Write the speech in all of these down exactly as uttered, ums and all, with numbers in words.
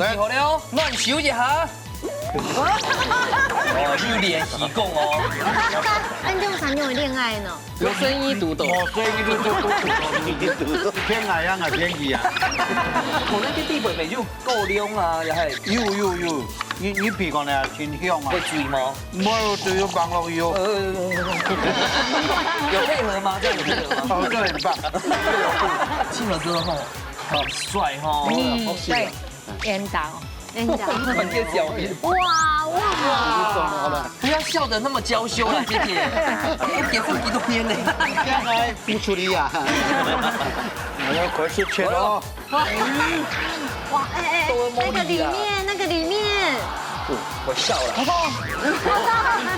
來。好了，暖手一下。哦，有練習功哦。恁樣三樣个戀愛呢？有聲音讀懂。哦，聲音讀懂，讀懂，讀懂。騙人啊，騙佢啊。可能佢地位沒有夠亮啊，也還有有有，你你鼻看呢，真香啊。會醉嗎？無，只有網絡有。呃，有配合嗎？這樣有配合嗎？哦，這很棒。慶兒哥吼，好帥吼。嗯，好帥。對。 緣投，緣投。感覺小。哇哇！不要笑得那麼嬌羞啦，姐姐。結婚幾多年了？這樣還不處理啊？我要快速切哦。哇，哎哎，那個裡面，那個裡面，我笑了。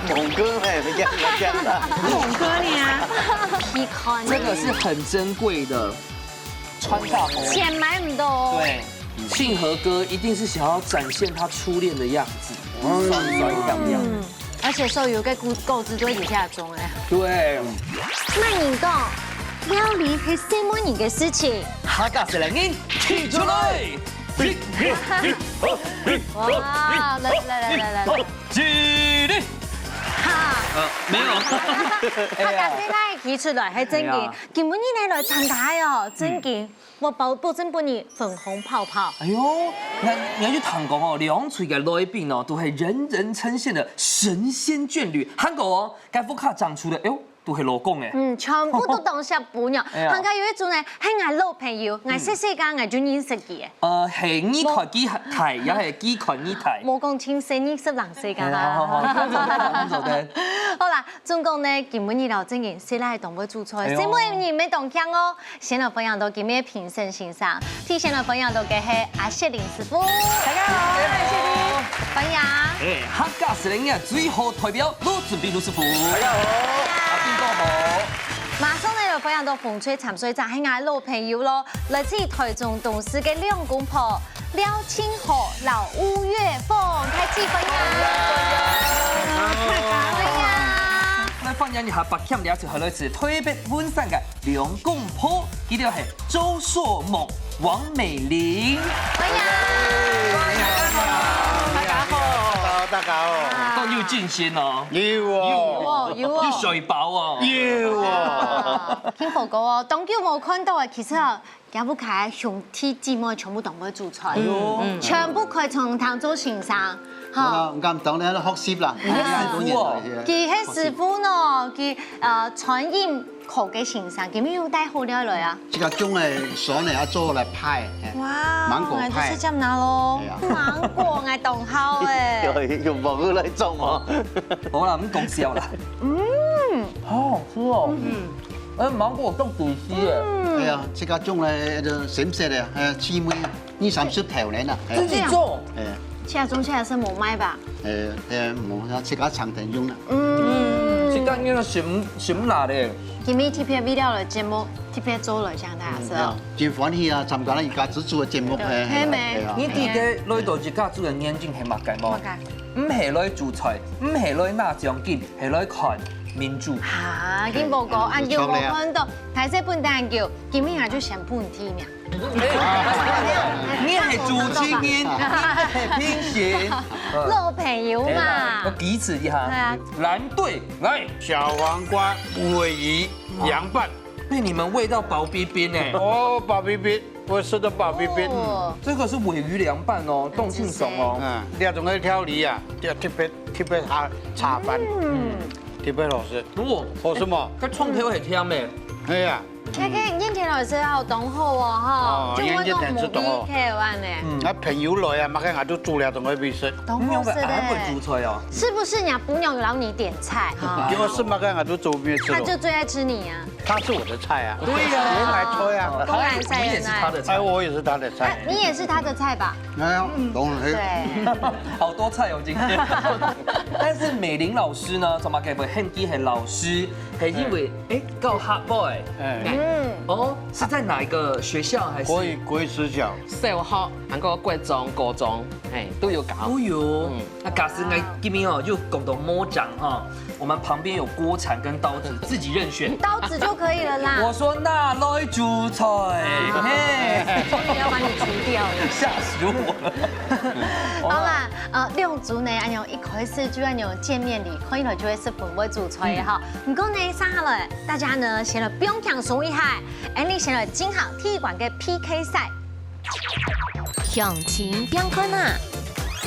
猛哥哎，不要不要這樣啦。猛哥你啊，皮款。這個是很珍貴的。 穿大紅。錢買毋到哦。對，慶兒哥一定是想要展現他初戀的樣子，帥帥漂亮。嗯，而且所有个故故事都會留下中哎。對。那你講，料理係細妹人个事情。客家細人仔，提出來！哇，來來來來來來。起立。哈。呃，沒有。客家細人仔提出來，還真个。哎呀。 今晡日呢來參加哦，正經，我保保證分你粉紅泡泡。哎喲，那你要去聽講哦，兩隊个來賓哦，都係人人稱羨的神仙眷侶。還過哦，該屋下長出來，哎喲，都係老公哎。嗯，全部都當小姑娘，哎呀。還過有一種呢，係𠊎老朋友，𠊎細細个𠊎就認識佢哎。呃，係你看佢大，也係佢看你大。無講親生，你識人世間哎，好好好，啦。你做得，你做得。好啦， 總講呢，今晡日摎正經細賴當會煮菜，哎喲。細妹人乜當慶哦。先來歡迎到今日評審先生，第一先來歡迎到个係阿雪玲師傅。大家好，我係雪玲。歡迎。哎，客家細人仔最好代表，羅子斌羅師傅。大家好。阿斌哥好。馬上呢，來歡迎到紅隊參賽者，係𠊎老朋友咯，來自台中東勢个兩公婆， 廖慶和摎吳月鳳，大家歡迎。歡迎。來歡迎一下，北京這就係來自台北文山个兩公婆，佢兜係周碩猛、王美玲。歡迎。大家好。大家好。都有精神哦。有哦。有哦，有哦。有睡飽哦。有哦。啊，慶和哥哦，當久無看到啊，其實啊， 這屋下兄弟姊妹全部當會煮菜，哎喲。嗯。全部可以從當做先生，吼。好啦，𠊎當然學習啦。佢係師傅哦。佢係師傅呢，佢，呃，餐飲科个先生，今晡日有帶好料來啊。這個種个酸个啊，做來派，嘿。哇，芒果派。來，就係這樣拿咯。哎呀。芒果，𠊎當好哎。有，有芒果來種哦。好啦，毋講笑啦。嗯。好好吃哦。嗯。 哎，芒果當水水耶。嗯。哎呀，自家種个，就新鮮个，哎，起碼二三十頭个啦。哎。自己種？哎。自家種，自家種無賣吧？哎，哎，無，自家餐廳用啦。嗯。自家用个心，心辣咧。今日特別為了來節目，特別做來向大家食哦。嗯，真歡喜啊，參加了一家之煮个節目，對，哎，係咩？哎呀，你知个來到一家之煮个原因係麼个無？麼个？毋係來煮菜，毋係來拿獎金， 係來看民主。哈，金寶哥，恁久無看到，大細分擔久，今日啊就先分你提名。你係主持人，你係評審。老朋友嘛。對啦，要彼此一下。對啊。藍隊，來。小黃瓜、鮪魚、涼拌。被你們餵到飽冰冰欸。哦，飽冰冰。 我食到飽冰冰。哦。這個是鮪魚涼拌哦，當清爽哦。嗯，這種个料理啊，就特別，特別下，下飯，嗯。特別好食。哦。好食無？該蔥頭係甜个。係啊。該個燕田老師好當好哦，哈，哦，就會講燕田老師當好。無胃口恁呢。嗯。啊，朋友來啊，麼个𠊎都煮了，總會分佢食。當好食个。你兩個還會煮菜哦？是不是你阿婆娘有摎你點菜哈？叫佢食麼个𠊎都煮分佢食咯。他就最愛吃你啊。 他是我的菜啊。對呀。我買菜啊。公然晒恩愛。你也是他的菜。哎，我也是他的菜。哎，你也是他的菜吧？哎呀，當然。對。好多菜哦，今天。但是美玲老師呢，怎麼可以很記很老師？哎，因為哎，教學妹，哎，哦，是在哪一個學校還是？國語國語私校。小學，還過國中、高中，哎，都有教。都有。嗯，那假使𠊎今日哦，又講到摸掌哈，我們旁邊有鍋鏟跟刀子，自己任選。刀子就可以了啦。我說拿來煮菜，嘿，終於要把你除掉了。嚇死我了。好啦，呃，六組呢，哎呦，一開始就哎呦見面禮，看起來就會係分會煮菜的哈。毋過呢，接下來大家呢，先來放輕鬆一下，𠊎俚先來進行第一關个P K賽。鄉親拚看啊！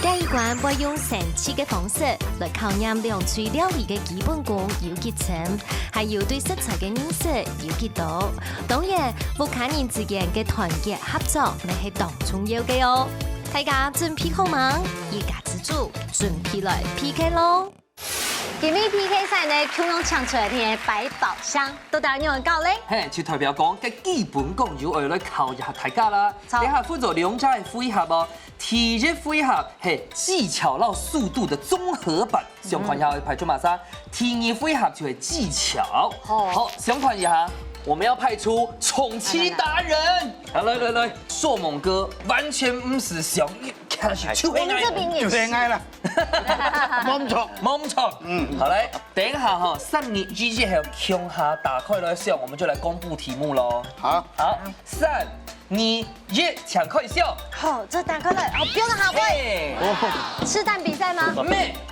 第一關會用生趣个方式來考驗兩隊料理个基本功有幾深，還有對食材个認識有幾多。當然，屋下人之間个團結合作也係當重要个哦。大家準備好吂？一家之煮，準備來P K咯！ 今日P K賽呢，共樣請出來个百寶箱，到底仰般搞咧？嘿，就代表講，該基本功又愛來考一下大家啦。好。等下分做兩隻个回合哦。第一回合係技巧摎速度的綜合版，想看一下會派出麼儕。第二回合就係技巧。好。好，想看一下，我們要派出寵妻達人。來來來來，碩猛哥完全毋使想，一開始就會來。我們這邊也是。就會來了。 無毋著。無毋著。嗯。好，來，等一下哈，三二一，以後共下打開來笑，我們就來公布題目咯。好。好，三二一，請開笑。好，這打開來，哦，不要讓它飛。哎，吃蛋比賽嗎？無，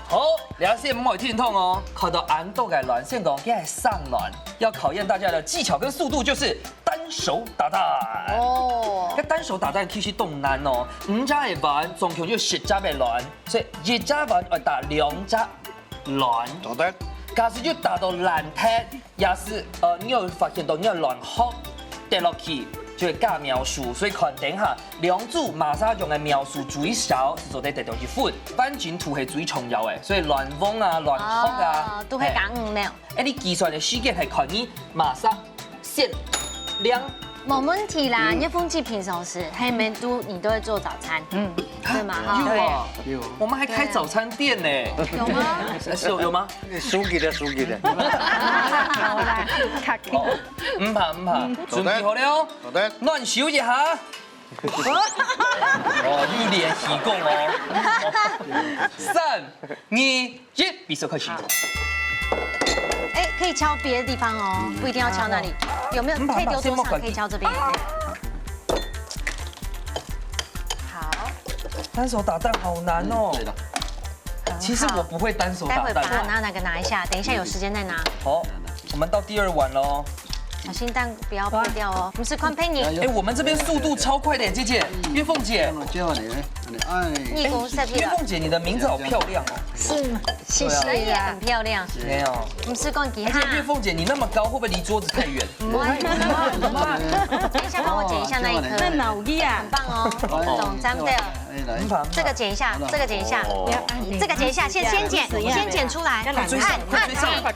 好，這下先莫停動哦，看到恁多个卵，先講這係生卵，要考驗大家的技巧跟速度，就是單手打蛋。哦。該單手打蛋其實當難哦，五隻个碗總共有十隻个卵， 所以一隻碗愛打兩隻卵。好的。假使有打到爛忒，也係，呃，你有發現到你个卵殼跌落去，就會加秒數。所以看等下兩組麼儕用个秒數最少，係做得得到一分。黃金度係最重要个，所以卵黃啊、卵殼啊，哦，都會加五秒。嘿。哎，你計算个時間係看你麼儕 先亮。無問題啦，嗯。因為鳳姐平常時，黑梅都，你都會做早餐，嗯。對嗎？哈。有啊，有。我們還開早餐店呢。有嗎？是有，有嗎？輸給了，輸給了。好啦，卡緊。哦，毋怕，毋怕，準備好了哦。好的。暖手一下。哦，有練習過哦。三、二、 一，比賽開始。好。哎，可以敲別的地方哦，嗯。不一定要敲那裡。有沒有？嗯，可以丟桌上，可以敲這邊。好。單手打蛋好難哦。嗯，對的。其實我不會單手打蛋。待會把它拿，那個拿一下，等一下有時間再拿。好，我們到第二碗嘍。 小心蛋不要破掉哦。我們是寬佩妮。哎，我們這邊速度超快的，姐姐，月鳳姐。這樣，這樣，哎。逆風設計了。哎，月鳳姐，你的名字好漂亮哦。是嗎？謝謝啦。人也很漂亮。沒有。我們是講其他。而且月鳳姐，你那麼高，會不會離桌子太遠？不會，不會，不會。等一下幫我剪一下那一顆。那腦筋啊。很棒哦，總讚的。哎，來。這個剪一下，這個剪一下，哦。這個剪一下，先，先剪，先剪出來。快追上，快追上。按，按，按。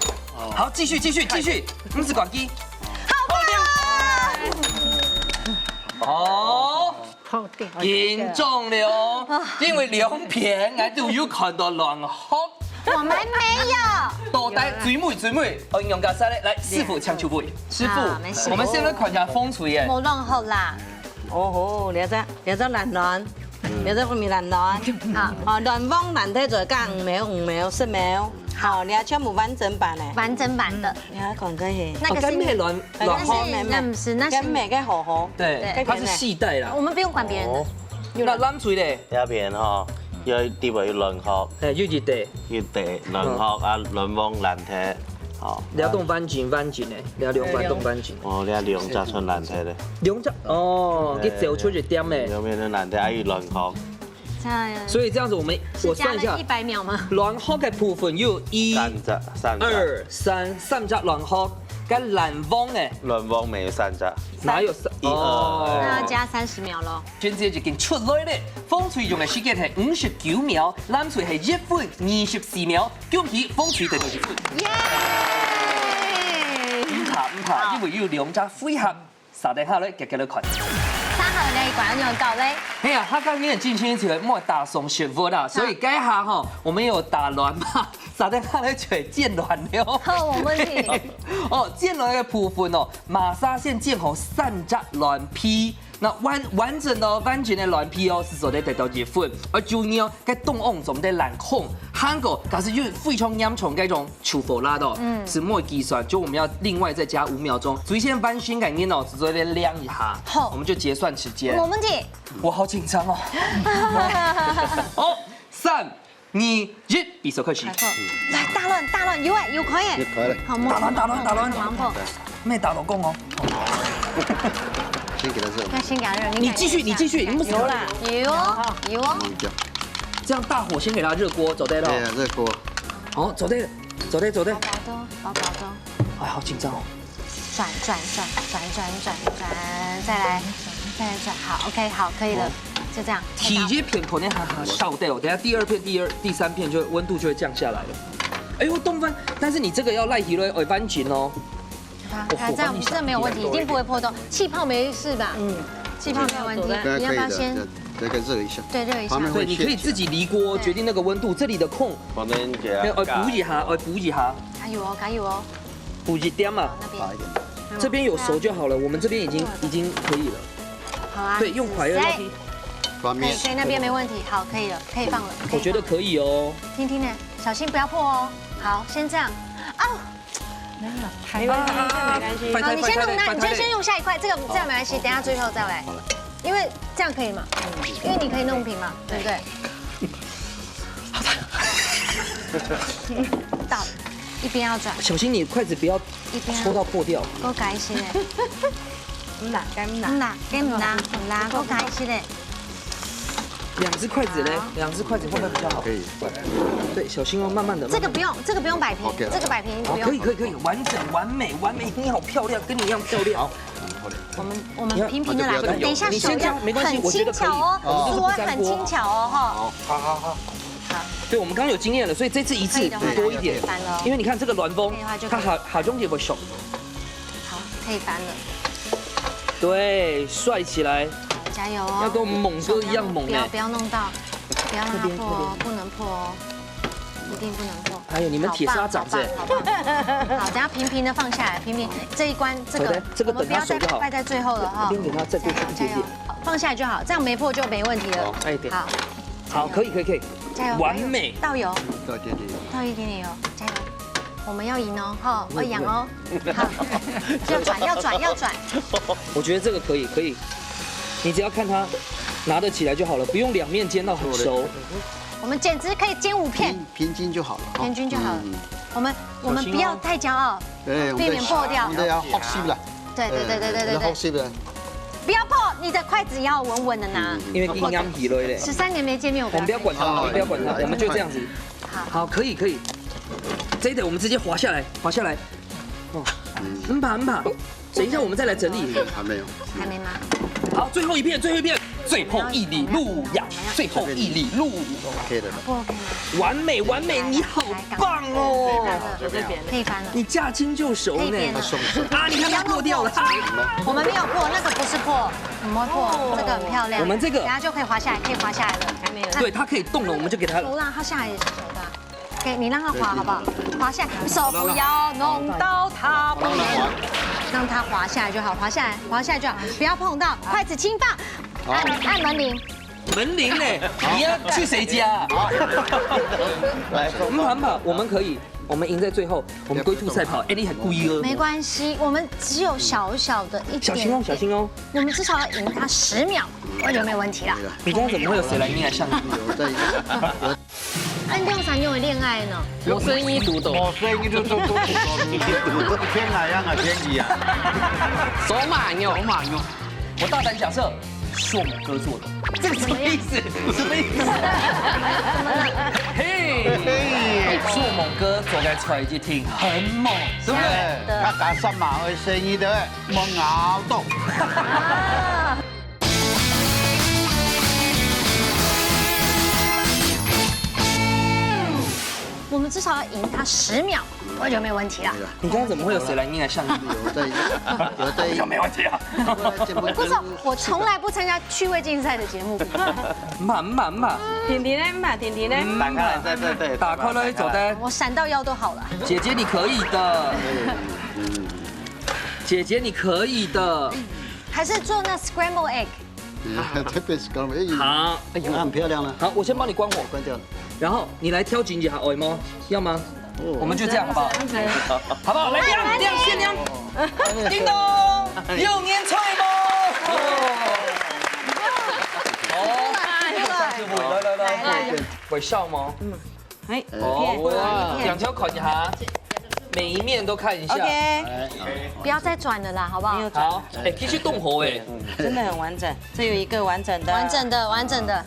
好，繼續，繼續，繼續，毋使關機。好棒！哦，好棒！緊張了哦，因為兩片𠊎都有看到卵殼。我們沒有。到底最尾，最尾，哦，用較細咧，來，師傅請就位。師傅，好，沒事。我們先來看一下風水耶。無卵殼啦。哦吼，這隻，這隻爛卵。 有這個米蘭卵。好。哦，卵黃爛忒就加五秒，五秒，十秒。好，你要全部完整版的。完整版的。你要看可以。那個是哦，該毋係卵，那個是，卵殼。那不是，那是，該毋係个好好。對，對。它是繫帶啦。我們不用管別人的。哦。那藍隊咧？這片吼，有地方有卵殼。哎，有一塊。有一塊卵殼啊，卵黃爛忒。好。這當完整，完整的，這兩塊當完整。哦，這兩隻算爛忒的。兩隻，哦，佢走出一點的。兩片都爛忒，還有卵殼。 所以這樣子，我們，我算一下，是加了一百秒嗎？卵殼的部分有一、三隻，三隻。二、三，三隻卵殼，該卵黃呢？卵黃沒有三隻。哪有三？一、二。哦。那要加三十秒咯。娟姐已經出來了，紅隊用的時間係五十九秒，藍隊係一分二十四秒，恭喜紅隊得到一分。耶！毋怕，毋怕，好。因為有兩隻回合。 續等下來，遽遽來看。續下你个關係有夠咧？哎呀，他剛剛很盡心一起來莫打鬆學佛啦，所以該下哈，我們有打卵嘛，打電話來就會煎卵了。好，無問題。哦，煎卵个部分哦，馬上先煎好三隻卵皮，那完完整个哦，完整个卵皮哦，係做得得到一份，而中央該凍甕做得冷空，還過假使有非常嚴重該種 求佛拉的哦，嗯，是莫計算，就我們要另外再加五秒鐘。首先完成感應哦，只做一个量一下，好，我們就結算時間。無問題。我好緊張哦。好，三、二、一，比手開始。來，大亂，大亂，有哎，有可以。有可以。好，莫打亂，打亂，打亂，打亂。莫打到講哦。先給它熱。要先給它熱，你繼續，你繼續，你不是有啦，有哦，有哦。這樣大火先給它熱鍋，做得了。對啊，熱鍋。好，做得，做得，做得。薄薄的，薄薄的。哎，好緊張哦。轉轉轉轉轉轉轉，再來，再來轉，好，OK，好，可以了，就這樣。第一片可能還還燒掉，等下第二片、第二、第三片就溫度就會降下來了。哎呦，凍飯，但是你這個要耐熱了，會翻緊哦。好，好，這樣這沒有問題，一定不會破洞，氣泡沒事吧？嗯，氣泡沒有問題，你要不要先？這个熱一下，對，熱一下。對，你可以自己離鍋決定那個溫度，這裡的空，旁邊給它沒有，呃，補一下，呃，補一下。加油哦，加油哦。補一點嘛，那邊。這邊有熟就好了，我們這邊已經已經可以了。好啊，對，用筷子。可以，可以，那邊沒問題，好，可以了，可以放了。我覺得可以哦。聽聽呢，小心不要破哦。好，先這樣。哦，沒有，還沒關係，沒關係。好，你先弄那，你先先用下一塊，這個這樣沒關係，等下最後再來。好了。 因為這樣可以嘛？因為你可以弄平嘛，對不對？到，一邊要轉，小心你筷子不要戳到破掉。給我改一些。嗯啦，該嗯啦。嗯啦，該嗯啦，嗯啦，給我改一些嘞。兩只筷子嘞，好。兩只筷子会不会比较好？可以。对，小心哦，慢慢的。这个不用，这个不用摆平，OK，这个摆平不用。好，可以可以可以，完整完美完美，你好漂亮，跟你一样漂亮。好。 我们我们平平的来，等一下手要很轻巧哦，手很轻巧哦哈。好好好。对，我们刚刚有经验了，所以这次一次多一点，因为你看这个卵封，它好好容易会熟。好，可以翻了。对，帅起来，加油哦！要跟我们猛哥一样猛哎！不要不要弄到，不要让它破哦，不能破哦。 一定不能破。还有你们铁砂掌这，好棒，好棒，好，等下平平的放下来，平平这一关这个，这个我们不要再放在最后了哈。这边给它再多出一点点，放下来就好，这样没破就没问题了。哎，对，好，好，可以可以可以，加油，完美，倒油，倒一点点，倒一点点油，加油，我们要赢哦，哈，要赢哦，好，要转要转要转，我觉得这个可以可以，你只要看它拿得起来就好了，不用两面煎到很熟。 我们简直可以煎五片，平均就好了，平均就好了。我们我们不要太骄傲，对，避免破掉。对啊，好吸了，对对对对对对对，好吸了，不要破，你的筷子要稳稳的拿。因为刚刚起来嘞，十三年没见面，我们不要管它，我们不要管它，我们就这样子。好，可以可以，这一点我们直接滑下来，滑下来。哦，很怕很怕，等一下我们再来整理。还没有，还没吗？好，最后一片，最后一片。 最后一里路呀，最后一里路，OK的了，不OK吗？完美完美，你好棒哦！可以翻了，可以翻了，你驾轻就熟呢。可以变了。啊，你看它破掉了。我们没有破，那个不是破，我们破，这个很漂亮。我们这个等下就可以滑下来，可以滑下来了，还没有。对，它可以动了，我们就给它。不让它下来也是熟的啊。 OK，你让它滑好不好？滑下来，手不要弄到它，不能，让它滑下来就好，滑下来，滑下来就好，不要碰到，筷子轻放，按按门铃。门铃呢？你要去谁家？来，很好很好，我们可以，我们赢在最后，我们龟兔赛跑，哎，你很故意哦。没关系，我们只有小小的一点点，小心哦，小心哦。我们至少要赢它十秒，我觉得没有问题啦。你刚刚怎么会有谁来你来上？有在 恁兩儕人个戀愛呢？我生意独懂。我生意独懂，天哪，样啊，天意啊！走马牛，走马牛。我大胆假设，是我猛哥做的。这个什么意思？什么意思？嘿，是我猛哥做个菜一定很猛，对不对？他打算马会生意的，猛熬冻。至少要贏他十秒，我觉得没有问题啦。你刚刚怎么会有谁来捏相机？有在，有在，就没问题啊。不是，我从来不参加趣味竞赛的节目。慢慢慢，甜甜的嘛，甜甜的。打开来，对对对，打开来，走的。我闪到腰都好了。姐姐，你可以的。姐姐，你可以的。还是做那 scramble egg。 特别是刚刚，哎，好，哎，很漂亮了。好，我先帮你关火，关掉了。然后你来挑几下，哦，有吗？要吗？我们就这样好不好？好不好？来，亮亮，先亮，叮咚，有年菜吗？哦，来来来，会笑吗？哎，哦，哇，两条烤一下，每一面都看一下。 OK，不要再转了啦，好不好？没有转，好，哎，继续动火哎，真的很完整，这有一个完整的，完整的，完整的。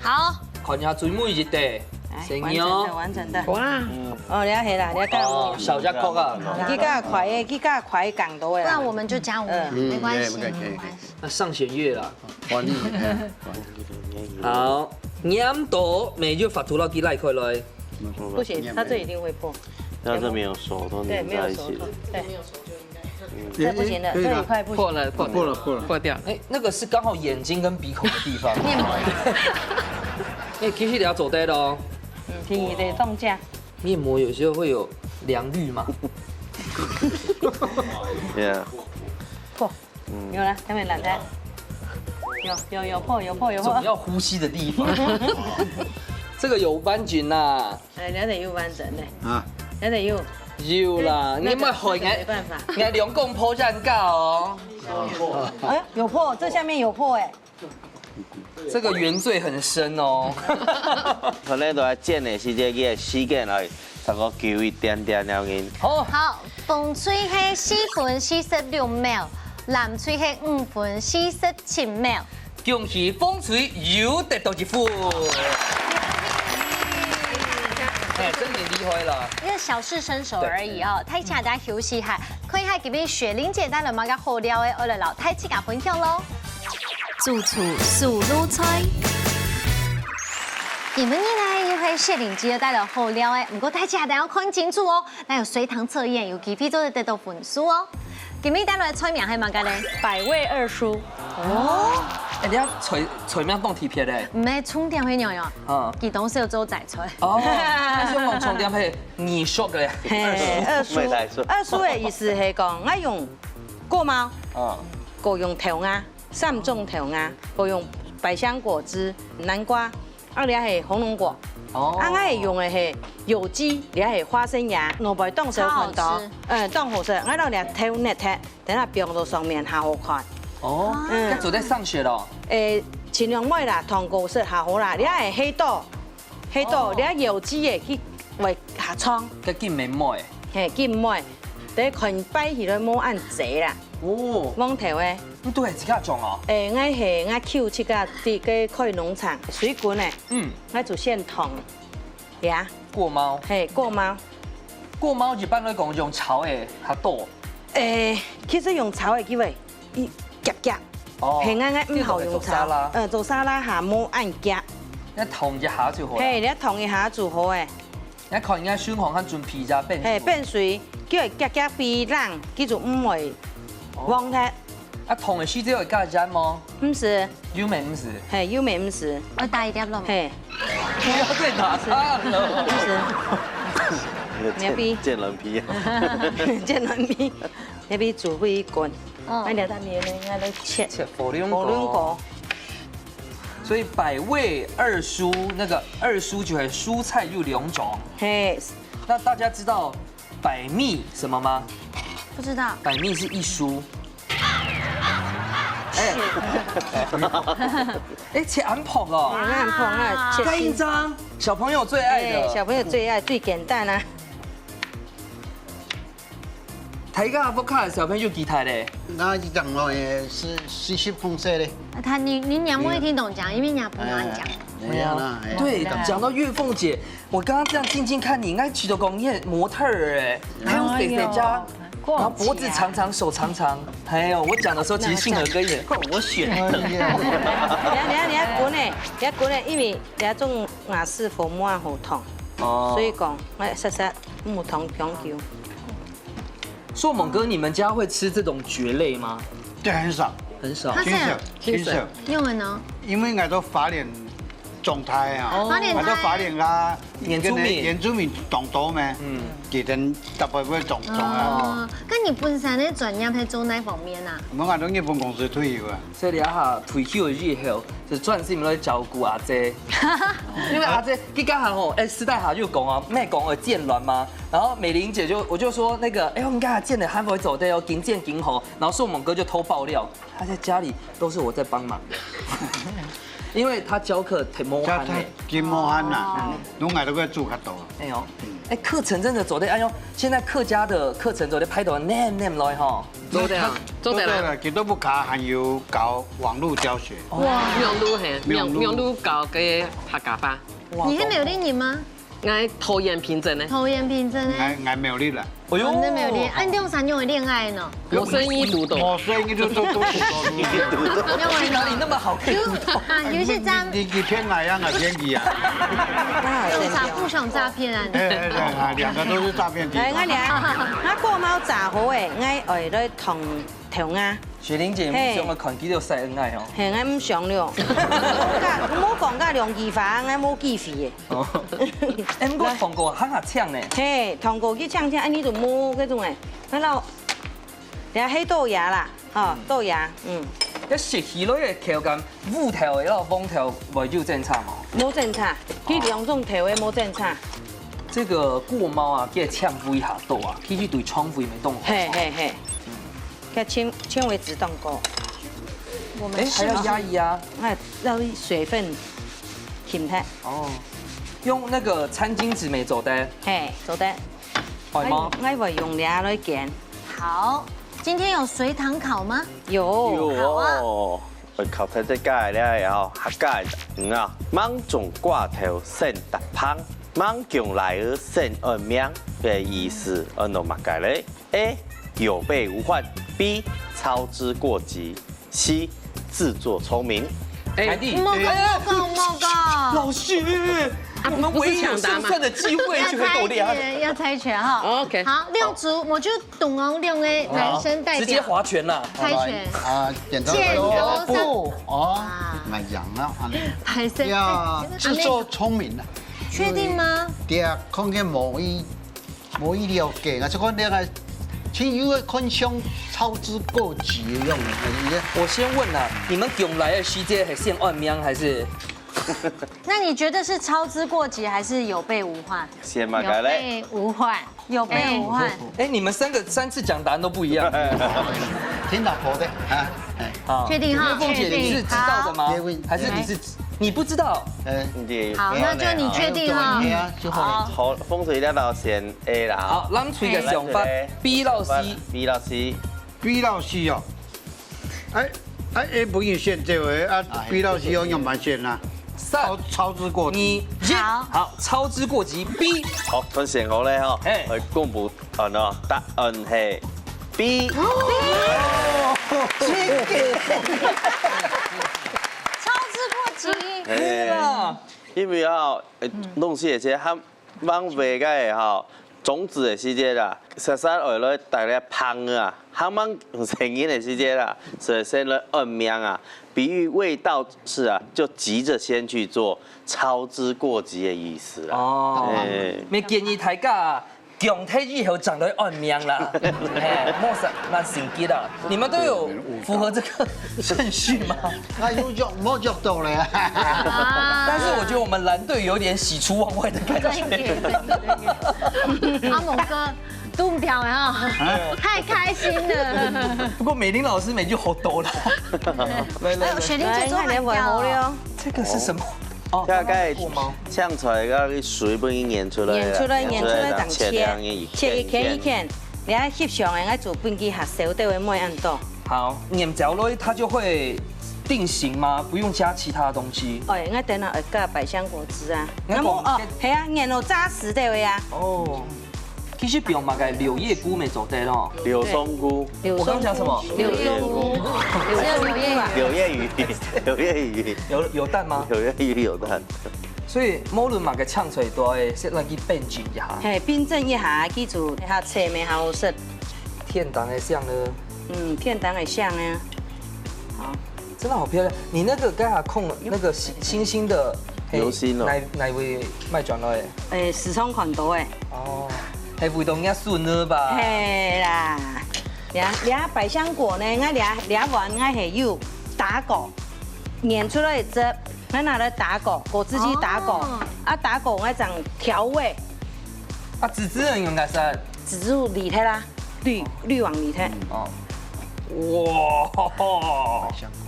好，看一下最尾一个，来，谁完整的，牛？完整的。哇，哦，你要黑啦，你要干哦，我。小家伙啊，你给他快耶，你给他快，讲到位啦。不然我们就加五秒，嗯没关系，嗯没关系。那上弦月啦，管理，好，黏到没有法度了，给拉开来。不行，它这一定会破。它这没有熟，都对，粘在一起了没有熟透。。对，这不行了，可以了这一块不行。破了，破破了破了。破掉。哎，那个是刚好眼睛跟鼻孔的地方。面膜。哎，继续聊走对了哦。嗯，便宜的中价。面膜有时候会有良率嘛。 Yeah，破。有了，下面懒开。有有有破有破有破。总要呼吸的地方。这个有弯紧呐。哎，你得有完整的，啊，你得有。有啦，那个你们好，那个没办法。你看两公婆这样尬哦。哎，有破，这下面有破哎。这个原罪很深哦。可能都要剪的时间，佢个时间来，差不多久一点点了，因好，好，紅隊係四分四十六秒，藍隊係五分四十七秒。恭喜紅隊又得到一分。哎，真的厲害了。一个小试身手而已哦，大家大家休息一下，看一下今天雪玲姐带了么个好料的，我来老太自家分享喽。主厨手路菜。今日呢，又係雪玲姐帶了好料的，不过大家一定要看清楚哦，那有隨堂測驗，有機會做得得到分數哦。今日帶來的菜名係麼个呢？百味二蔬。哎，你要菜菜名當特別嘞。毋係重點係樣樣，嗯。佢當時有做齋菜。哦，但是我重點係你說的。嘿，二蔬没来错，二蔬的意思係講，𠊎用過貓，嗯。過用豆芽，三種豆芽，過用百香果汁、南瓜，啊，這係紅龍果。哦。啊，𠊎係用的係有機，這係花生芽，外背當少看到好好吃，嗯，當好食。𠊎摎這豆捏忒，等下放到上面，較好看。哦，嗯該做得上學咯。誒，盡量莫啦，糖果色較好啦，這係黑豆，黑豆，哦這有機的去會較長，該緊面妹。嘿，緊妹，等看擺起來無恁濟啦，哦，黃豆的。你都係自家種哦。誒，𠊎係𠊎舅自家在該開農場，水滾的，嗯，𠊎就現燙，呀，過貓。嘿，過貓。過貓一般來講用炒的較多。誒，其實用炒的機會，一夾夾，哦嘿，𠊎𠊎毋好用炒，做沙拉。嗯，做沙拉下無恁夾，該燙一下就好了。嘿，你要燙一下就好誒。你看人家孫紅還準備一下冰水。嘿，冰水，叫佢夾夾飛冷，佢就毋會黃忒。啊，燙的時節會加鹽嗎？毋係，有沒毋係？嘿，有味毋係？我打一粒落。嘿，不要再打岔了。毋係，那个你要比见人皮啊。见人皮，你比煮会滚。嗯那你要大米呢，应该都切切火龙果。火龙果。所以百味二蔬，那個二蔬就係蔬菜有兩種。嘿，那大家知道百味什麼嗎？不知道。百味是一蔬。哎，哎，切恁薄哦。那很棒啊，切蓋緊心。張，小朋友最愛哎，的。小朋友最爱，最简单啊。大家屋下个小朋友幾大咧？那一講咯，也是四十公歲咧。啊，他你你娘不会听懂讲，因为人家不跟他讲。哎，沒有啦，哎對，講到月鳳姐，我剛剛這樣靜靜看你，應該覺得講你很模特兒哎，還有肥肥家，哎呦然後脖子長長，手長長。哎呦，我講的時候其實信和哥也，我選的。你要你要你要滾呢，你要滾呢，因為你要種雅士粉末好燙。哦。所以講，哎，煞煞，毋通強求。碩猛哥，你們家會吃這種蕨類嗎？這很少，很少。較少。真少，真少。因為呢？因為𠊎都花蓮長大啊，哦。花蓮大。𠊎都花蓮啊，原住民。原住民當多咩？嗯。佢等特別會種，種啊。哦，該你本身个專業係做哪方面啊？𠊎都日本公司退休啊。所以你這下退休以後，就專心來照顧阿姐。因為阿姐，佢剛好吼，哎，私底下就講啊，妹講會剪卵嗎？然後美玲姐就，我就說那個，哎呦，你看她剪得還不會走的哦，緊剪緊好。然後碩猛哥就偷爆料，他在家裡都是我在幫忙，因為他教課忒無閒呢。真無閒啦，哦。攏愛都愛做較多。哎呦，哎，課程真的做得，哎呦，現在客家的課程做得排到恁恁來吼。做得啊，做得啦。做得啦，佢都毋教，還有教網路教學。哇，網路嘿，網路。網路教个客家話。哇，你係苗栗人嗎？ 𠊎桃園平鎮呢。桃園平鎮呢？𠊎，𠊎苗栗啦。哎呦。哦，你苗栗。啊，你兩儕仰會戀愛呢？無生意堵到。無生意就，就，就堵到。哪裡那麼好可以堵到？啊，有一些詐，你，你，你騙𠊎呀，𠊎騙你啊。有啥互相詐騙啊？哎，哎，哎，哎，兩個都是詐騙集團。來，𠊎來，𠊎過貓炸好誒，𠊎愛來同頭啊。雪玲姐，嘿。你想要看佢兜晒恩愛哦。嘿，𠊎毋想了。莫講，莫講該兩句話，𠊎無機會誒。 哦。哎，毋過糖果還較嗆呢。嘿，糖果佢嗆嗆，哎，你都無該種誒，看到，這係豆芽啦，吼，嗯。豆芽，嗯。這食起來个口感，烏豆个摎黃豆會有爭差無？無爭差，佢兩種豆个無爭差。這個過貓啊，佢个纖維下多啊，其實對腸胃無當好。嘿，嘿，嘿。嗯。 該纖，纖維質當高。我們哎，還要壓一壓。哎，讓水分停開。哦，用那個餐巾紙乜做得？嘿，做得。會嗎？𠊎，𠊎會用這來捲。好，今天有隨堂考嗎？有。有哦，好啊。會考在這個了後，客家人啊，吂種瓜頭先搭棒，吂降倈仔先安名，个意思安到麼个咧？ A，有備無患。B，操之過急。C，自作聰明。哎，凱蒂。莫講，莫講，莫講。老師，啊，我們唯一有勝算的機會就會夠厲害。要猜拳，要猜拳哈。OK。好，六組，我就等哦，兩個男生代表。直接劃拳啦。猜拳。啊，剪刀石頭布。剪刀石頭布。哦，啊。來講了，啊，歹勢。要自作聰明啊。確定嗎？對啊，看見某一 無意料个，𠊎就講這個，其實有个看相操之過急个樣子。我先問啊，你們降倈个時節係先安名還係？那你覺得是操之過急還是有備無患？先麼个咧？有備無患，有備無患。哎，你們三個三次講答案都不一樣。聽老婆的啊，哎。好，確定哈？月鳳姐，你是知道的嗎？好。還是你是，你不知道？哎，你好，那就你確定哈。哎呀，就好了。好，風水那道先 A啦。好，咱推个想法，哎，B摎C。B摎C。B摎C哦。哎，哎，A不能選這位啊，哎。B摎C要用蠻選啦。三、操，操之過急。二、一。好。好，操之過急，B。好，分選好咧吼，嘿。來公布，啊，喏，答案係B。哦，這個。操之過急。哎。對啦。因為啊，呃，弄死的這他 吂挖个吼，種子个時節啦，煞煞愛來帶來芳啊，還吂成人个時節啦，所以先來安名啊。比喻未到時啊，就急著先去做，操之過急个意思啦。哦，哎。乜建議大家降忒以後正來安名啦，嘿，莫煞，莫心急啦。你們都有符合這個順序嗎？ 啊，有約，無約到咧。啊。但是我覺得我們藍隊有點喜出望外的感覺。阿猛哥，堵毋著了哈，太開心了。不過美玲老師每句好多了。來，來，哎，來。雪玲姐做得很好。來，你看，你看，好了。這個是什麼？哦，大概過嗎？像出來个水分佢研出來了，研出來，研出來，當切，切一片一片。 你愛翕相个，愛做本地學校對位妹恁多。好，黏著落去它就會定型嗎？不用加其他東西。哎，𠊎等下愛加百香果汁啊。那麼，哦，係啊，黏到扎實對位啊。哦，其實不用嘛，該柳葉菇乜做得咯。柳松菇。我剛講什麼？柳葉菇。只有柳葉。柳葉魚，柳葉魚。有，有蛋嗎？柳葉魚有蛋。所以無論麼个青菜都愛先來去冰鎮一下。嘿，冰鎮一下，記住，下脆咩好好食。天然个香呢？嗯，天然个香啊。好。真的好漂亮！你那個剛才控那個星星的，嘿，流星哦。哪哪位賣轉來的？誒，時常看到誒。哦，還會當人順了吧？嘿啦，這這百香果呢，𠊎這這碗𠊎係有打過，研出來个汁，𠊎拿來打過，果汁機打過，哦。啊打過𠊎正調味。啊，籽籽个用哪色？籽籽綠色啦，綠綠黃綠色。哦，哇，百香果。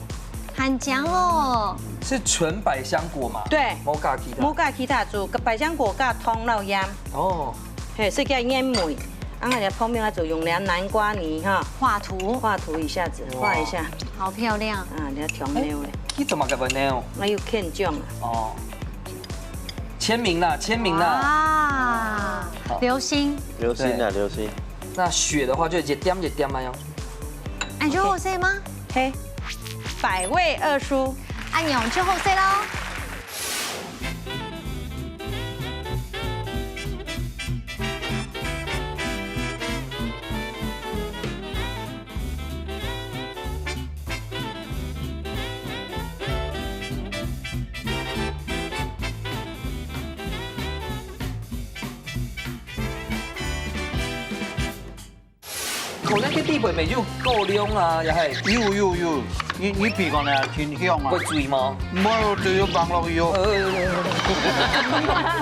很香哦。是純百香果嘛？對。無加其他。無加其他，就百香果加糖摎鹽。哦。嘿，係叫原味。啊，𠊎這泡麵啊，就用這南瓜泥哈，畫圖。畫圖一下子，哇。畫一下。好漂亮。啊，你要調料嘞。你怎麼个呢？我有看中啊。哦。簽名啦，簽名啦。啊，好。流星。流星啊，對。流星。那雪的話就一點一點啊喲。哎，就好勢嗎？嘿，百味二蔬。哎喲，就好勢咯。 可能个地方沒有夠量啊，也係。有有有，你你比講呢，挺香啊。會醉嗎？沒有，只有放落去哦。呃，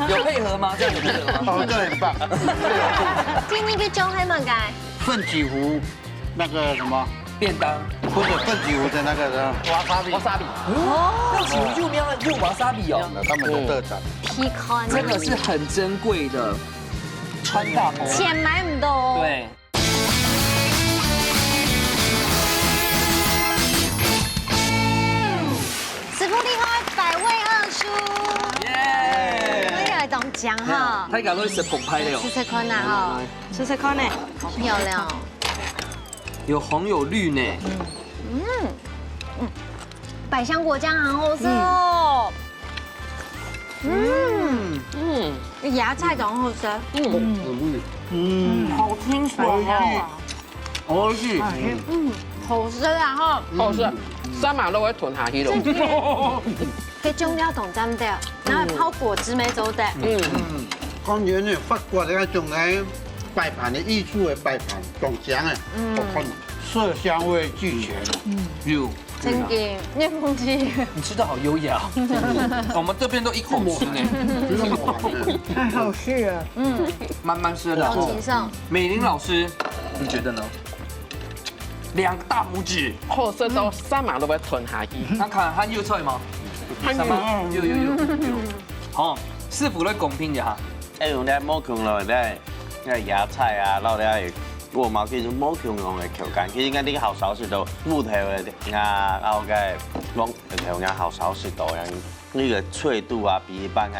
有配合嗎？這樣有配合嗎？哦，這很棒。今天个醬係麼个？奮起湖那個什麼？便當。不是，奮起湖的那個什麼？Wasabi。Wasabi。哦，奮起湖有名啊，有wasabi哦。他們的特產。Pecan。這個是很珍貴的川大紅。錢買毋到哦。對。 師傅厲害，百味二蔬。耶！這個當香哈。大家都食澎湃了哦。試試看啊哈。試試看呢。好漂亮哦。有紅有綠呢。嗯，嗯，百香果醬很好吃哦。嗯，嗯，嗯。這芽菜當好吃。嗯，嗯，好清爽哦。 好吃。嗯，好食啊哈。好食，三馬路會吞下去咯。這醬料當讚的，然後泡果汁乜做得。嗯，當然呢，法國个種个擺盤个藝術个擺盤，當靚个，嗯，好看，色香味俱全。嗯，有。真的，面目之。你吃得好優雅哦。我們這邊都一口吃呢。真的好玩呢。太好吃了。嗯，慢慢吃，然後好清爽。美玲老師，你覺得呢？ 兩個大拇指。好食到三馬路會吞下去。那看還有菜嗎？還有。三馬，有有有有。好，師傅來公平一下。哎，用這無共落咧，那芽菜啊，落咧，我嘛其實無共樣个口感。其實應該你好少食到芋頭个啊，然後該黃豆頭啊，好少食到樣。 那個脆度啊，比一般个，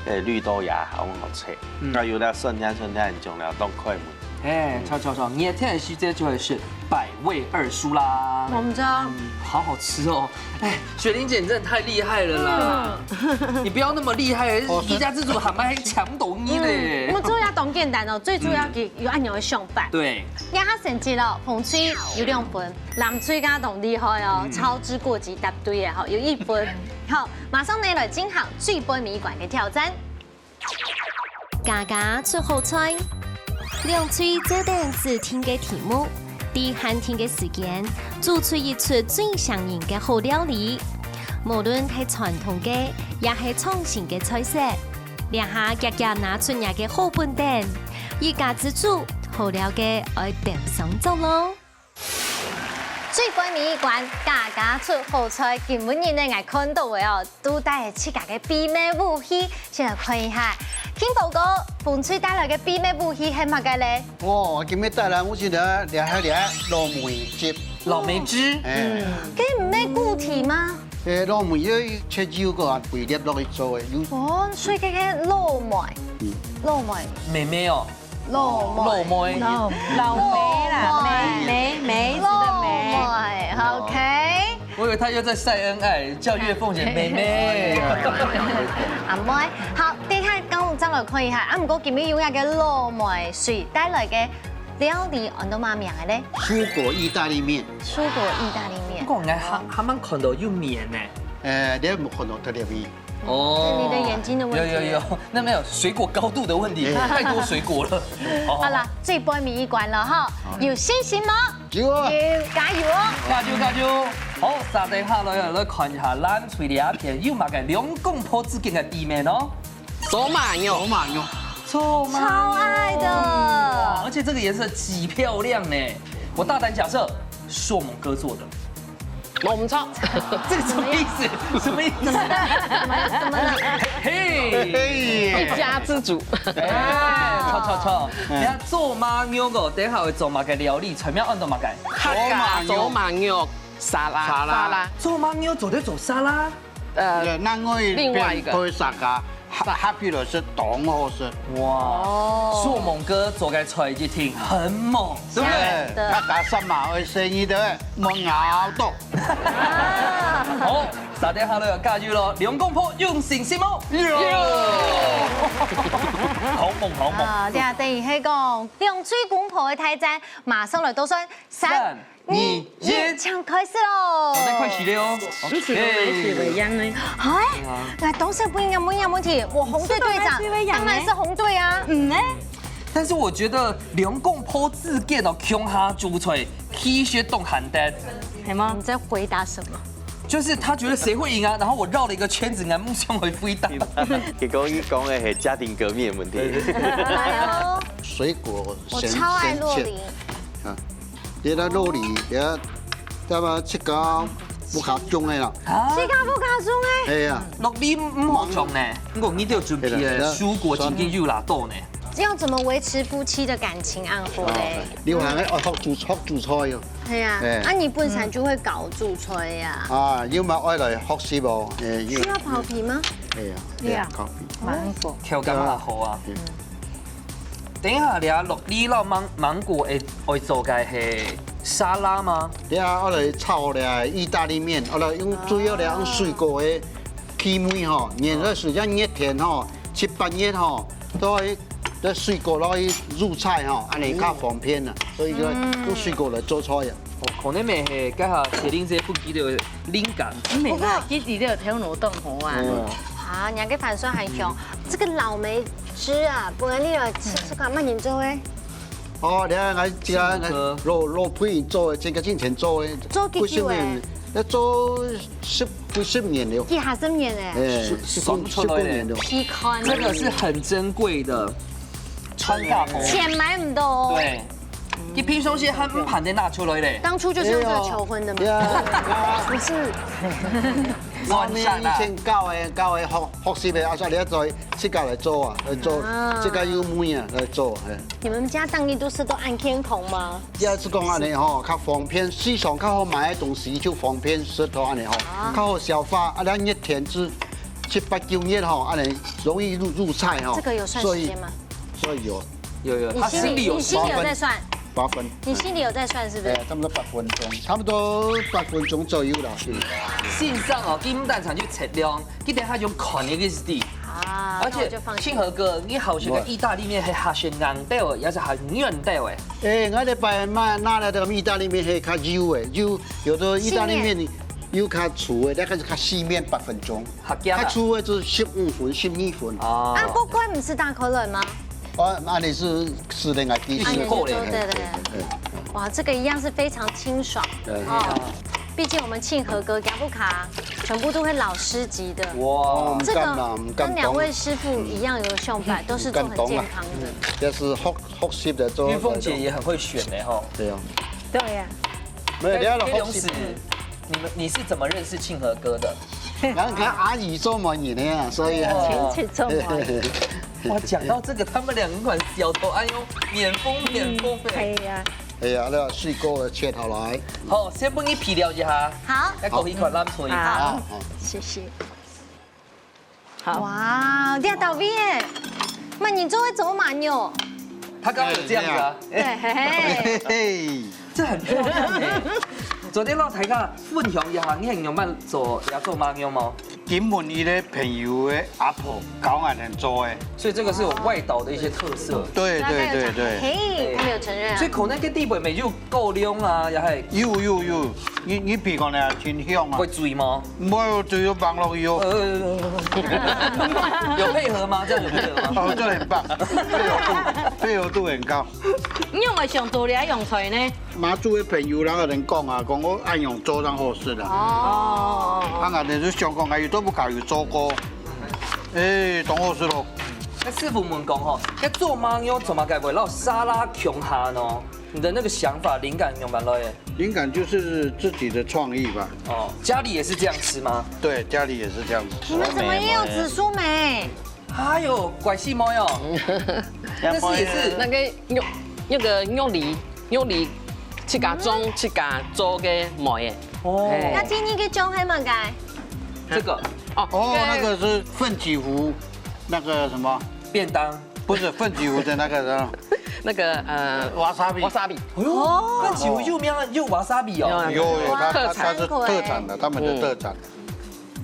呃，綠豆芽還好食。嗯。該有兜酸甜酸甜，醬料當開胃。哎，著著著，熱天个時節就會食百味二蔬啦。無毋著。嗯，好好吃哦。哎，雪玲姐，你真的太厲害了啦！嗯。你不要那麼厲害，哦，是。一家之煮還蠻強懂你的耶。嗯，𠊎做也當簡單哦，最主要佢有恁樣个想法。對。這下成績咯，紅隊有兩分，藍隊剛剛當厲害哦，嗯。操之過急答對个吼，有一分。好， 馬上呢來進行最尾一關个挑戰。家家出好菜，兩隊做等指定个題目，在限定个時間，煮出一出最餳人个好料理。無論係傳統个，也係創新个菜色，這下遽遽拿出若个好本等，一家之煮好料个愛登上桌咯。 最尾一關，家家出好菜，今晡日呢，𠊎看到个哦，都帶自家个秘密武器，先來看一下。Kimbo哥，紅隊帶來个秘密武器係麼个咧？哦，今日帶來武器呢，這係這老梅汁。老梅汁？哎。嗯。該毋係固體嗎？哎，老梅要切幼个啊，微粒落去做个，有。哦，所以這个老梅，嗯。老梅。妹妹哦。 老妹。老妹。老，老梅啦，老梅。梅，梅，梅子的梅。老妹，OK。我以為他又在晒恩愛，叫月鳳姐妹妹。阿妹，好，等一下剛再來看一下。啊，毋過今日有一個老妹水帶來个料理，安到麼名个咧？蔬果意大利麵。蔬果意大利麵。不過我還還蠻看到有麵呢。呃，你有沒有看到特別麵？哦，是你的眼睛的問題。有有有，那沒有水果高度的問題，哎。太多水果了。哦。好啦，最尾一關了哈，有信心嗎？ 有啊。有，加油哦！加油加油！好，續等下來來看一下，藍隊這片有麼个兩公婆之間个秘密哦。做麻肉。做麻肉。做麻肉。超愛的。哇，而且這個顏色極漂亮呢。我大膽假設，碩猛哥做的。無毋著。這個什麼意思？什麼意思？怎麼了？嘿，嘿。一家之煮。哎，著著著。你看做麻肉哦，等一下會做麼个料理？菜名安到麼个？ 客家做麻肉沙拉。沙拉。沙拉。做麻肉做得做沙拉？呃，另外一片可以沙拉，哈，哈皮來食當好食。哇，哦。碩猛哥做个菜一定很猛，對不對？真的。哎，那打算嘛，會生意的，莫熬到。好，續等下來加油咯，兩公婆用信心哦。有。好猛，好猛。啊，對啊，等於係講兩水公婆个大戰，馬上來倒算三、三、二、一，請開始咯。好，再開始了哦。你是哪一隊的樣呢？哎，來，當時不應該問這問題，我紅隊隊長，當然是紅隊啊。嗯呢？但是我覺得兩公婆之間哦，共下煮菜，其實當難得。係嗎？你在回答什麼？就是他覺得誰會贏啊，然後我繞了一個圈子，然後想回答。結果你講的係家庭革命的問題。哎呦，水果神，我超愛酪梨。神仙。啊，你那酪梨，你要，要不要自家屋下種的啦？啊？自家屋下種的？哎呀，酪梨毋好種呢，我你都有準備的，水果真正有啦多呢。要怎麼維持夫妻的感情恁好嘞？你還愛學煮，學煮菜喲。 係啊，哎。啊，你本身就會搞煮菜啊。啊，有嘛愛來學習哦，哎，有。需要刨皮嗎？哎呀，對啊。對啊，刨皮。芒果。口感較好啊。嗯。等一下，你啊，酪梨摎芒，芒果會，會做个係沙拉嗎？你啊，愛來炒个意大利麵，愛來用主要个用水果个氣味吼，原來係像熱天吼，七八月吼，都會 這水果落去入菜吼，恁樣較方便啊，所以就用水果來做菜啊。哦，可能乜係，該下寫令這不記得靈感。毋過記得頭腦當好啊。嗯。啊，你个盤算還強，這個老梅汁啊，不然你來試試看，慢點做欸。哦，你看，來，這個，來，老，老朋友做的，這個進前做的，做幾久欸？不是免，要做 十，幾十年了。幾下十年欸。哎，十，十，十幾年了。你看。這個是很珍貴的穿搭服。錢買毋到哦。對。你平常時還毋盼得拿出來咧。當初就是用這個求婚的嘛。哎呀，不是。那你以前教的，教的學，學習的，啊，所以你要做，自家來做啊，來做，啊。自家有味啊，來做，哎。你們家當地都是都恁健康嗎？ 也係講恁樣吼，較方便，市場較好買个東西就方便食到恁樣吼，啊。較好消化。啊，咱熱天係七八九月吼，恁樣容易入，入菜吼。這個有算時間嗎？所以，所以有。有，有，你心裡，他心裡有，你心裡有在算？八分。你心裡有在算是不是？哎，差不多八分鐘，差不多八分鐘左右啦，是。事實上哦，基本上就切量，佢等下用看个意思。啊，而且，那我就放心。慶和哥，你好食个意大利麵係較先硬兜，也係較軟兜欸？ 哎，𠊎這擺買拿來个意大利麵係較幼个，幼，有个意大利麵又較粗个，大概係較細麵八分鐘。較強啊。較粗个就十五分、十二分。哦。啊，不過毋使打開來嗎？哦，恁樣係，係另外計算。啊，你是做，對，對，對。對，對。哇，這個一樣是非常清爽。對。哦，畢竟我們慶和哥、吉布卡全部都會老師級的。哇。這個，毋敢啦，毋敢講。跟兩位師傅一樣有想法，都是做很健康的。嗯，毋敢講啦。嗯，這係學 學習的做。月鳳姐也很會選呢，吼。對啊。對呀。沒有，你要學習。你們，你是怎麼認識慶和哥的？然後你看阿姨做麼个呢，所以啊。哦。親戚做麼个？哇，講到這個，他們兩個款小頭，哎呦，面紅面紅的。嗯，對呀。哎呀，那水果切好來。好，先分你皮了一下。好。再搞一款藍菜。好，好。謝謝。 好。哇，這到位耶！慢點做會做麻肉。他剛剛有這樣子啊。對，嘿嘿。嘿嘿。這很漂亮欸。做得摎大家分享一下，你係仰般做，也做麻醬無？金門一个朋友个阿婆教𠊎等做个。所以這個是有外島的一些特色。對對對對。嘿，他沒有承認啊。所以可能跟地北美就夠香啊，也還有有有，你你鼻看呢，真香啊。會醉嗎？無有醉就放落去哦。呃，有配合嗎？這樣有配合嗎？哦，這很棒，配合度配合度很高。你用个上多的用菜呢？ 馬祖个朋友，人个人講啊，講𠊎恁樣做正好食啊。哦。啊，𠊎等就想講，哎，有都毋敢有做過，哎，當好食咯。該師傅問講吼，該做麻醬做麼个會摎沙拉共下呢？你的那個想法、靈感仰般來个？靈感就是自己的創意吧。哦，家裡也是這樣吃嗎？對，家裡也是這樣子吃。你們怎麼也有紫蘇梅？ 哎喲，怪細妹哦。但是也是那個玉，那個玉梨，玉梨自家種、自家做个梅仔。哦。哎。該今日个醬係麼个？這個哦，哦，那個是奮起湖，那個什麼？便當。不是，奮起湖的那個什麼？那個，呃，wasabi。Wasabi。哎喲，奮起湖又名又wasabi哦。有，有，它，它，它是特產的，他們的特產。